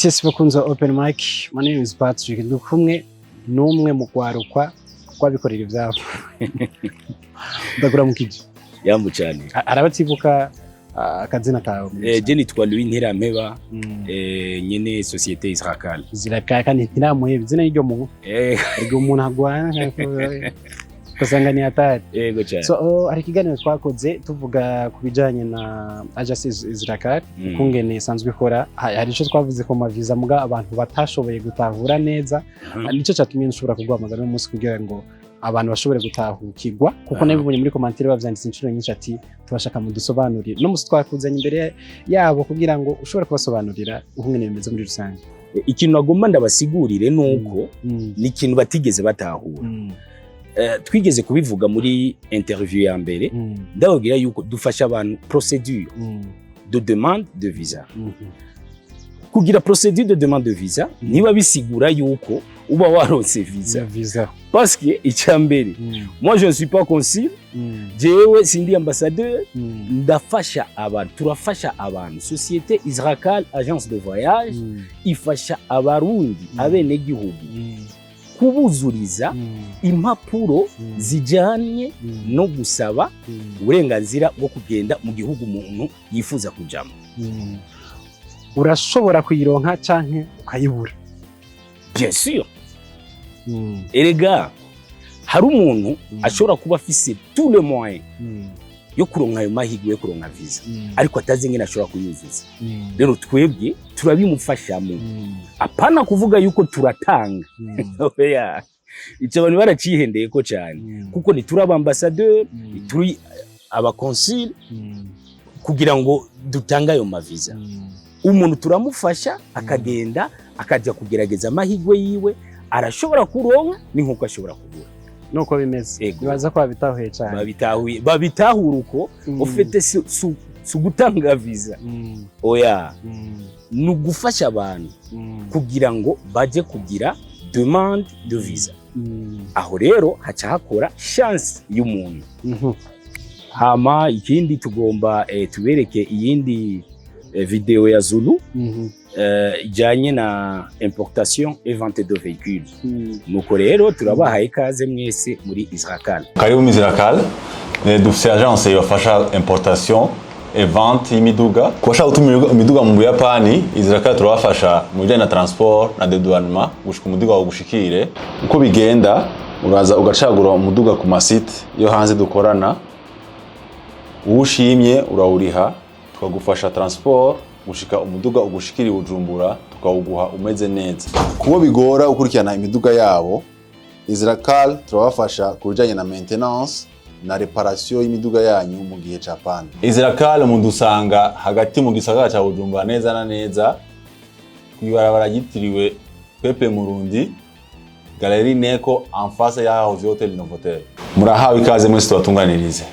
Yes, bakunze Open Mic. My name is Patrick. Ndi kumwe n'umwe mu rwaruka rw'abikorera ivyabo. Ndakuramukije. Yambu cyane. Arabatibuka akazina kawe muri Je nitwa Louis Ntirampeba, nyene société Isracal. Ziraka kandi ntiramuheba izina ry'iryo muntu. Igihe umuntu agwana ugasanga ni hatari. Yego cyane. So hari ikiganiro twakoze tuvuga ku bijanye na Agence Isracal, ukungene isanzwe ikora. Hari ico twavuze ku maviza, muga abantu batashoboye gutahura neza. Nico catumye nshobora kuguhamagara uno munsi kugira ngo abantu bashobore gutahukirwa, kuko nabibonye muri commentaire bavyanditse inshuro nyinshi ati: "Tubashaka mudusobanurire." No munsi twakuzanye imbere yabo kugira ngo ushobore kubasobanurira ukungene bimeze muri rusange. Ikintu nagomba ndabasigurire nuko ni ikintu batigeze batahura. Twigeze kubivuga muri interview ya mbere, ndababwira yuko dufasha abantu procédure de demande de visa. Kugira procédure de demande de visa niba bisigura yuko uba waronse visa, Ya visa. Parce que icya mbere, moi je ne suis pas consul, jewe sindi ambassadeur. Ndafasha abantu, turafasha abantu. Société Isracal agence de voyage ifasha Abarundi, abenegihugu, kubuzuriza impapuro zijanye no gusaba uburenganzira bwo kugenda mu gihugu umuntu yifuza kujamo. Urashobora kuyironka canke ukayibura. Bien sûr. Erega hari umuntu ashobora kuba afise tous les moyens yo kuronka ayo mahirwe yo kuronka visa, ariko atazi ingene ashobora kuyuzuza. Rero twebwe turabimufashamo, apana kuvuga yuko turatanga. Oya, ico abantu baracihendeye ko cyane, kuko ntituri aba ambassadeur, ntituri aba consul kugira ngo dutange ayo maviza. Umuntu turamufasha akagenda, akajya kugerageza amahirwe yiwe. Arashobora kuronka, ni nkuko ashobora kubura. Nuko bimeze. Ego. Nibaza ko babitahuye cyane. Babitahuye, babitahura uko. Ufite si ugutanga visa, oya, ni ugufasha abantu kugira ngo baje kugira demande de visa. Aho rero haca hakora chance y'umuntu. Hama ikindi tugomba tubereke iyindi video ya Zulu ijanye na importation et vente de véhicules. Nuko rero turabahaye ikaze mwese muri Isracal. Karibu mu Isracal. Dufise agence ibafasha importation et vente y'imiduga. Ku bashaka gutuma imiduga mu Buyapani, Isracal turabafasha mu bijanye na transport na dédouanement gushika umuduga wawe ugushikire. Uko bigenda, uraza ugacagura umuduga ku ma site yo hanze dukorana, uwo ushimye urawuriha, tukagufasha transport gushika umuduga ugushikira i Bujumbura, tukawuguha umeze neza. Kubo bigora gukurikirana imiduga yabo, Isracal turabafasha ku bijanye na maintenance na réparation y'imiduga yanyu mu gihe ca panne. Isracal mudusanga hagati mu gisagara ca Bujumbura, neza na neza kw'ibarabara ryitiriwe Pepe Murundi, Galerie Neko, en face y'ahahoze Hotel Novotel. Murahawe ikaze mwese, tubatunganirize.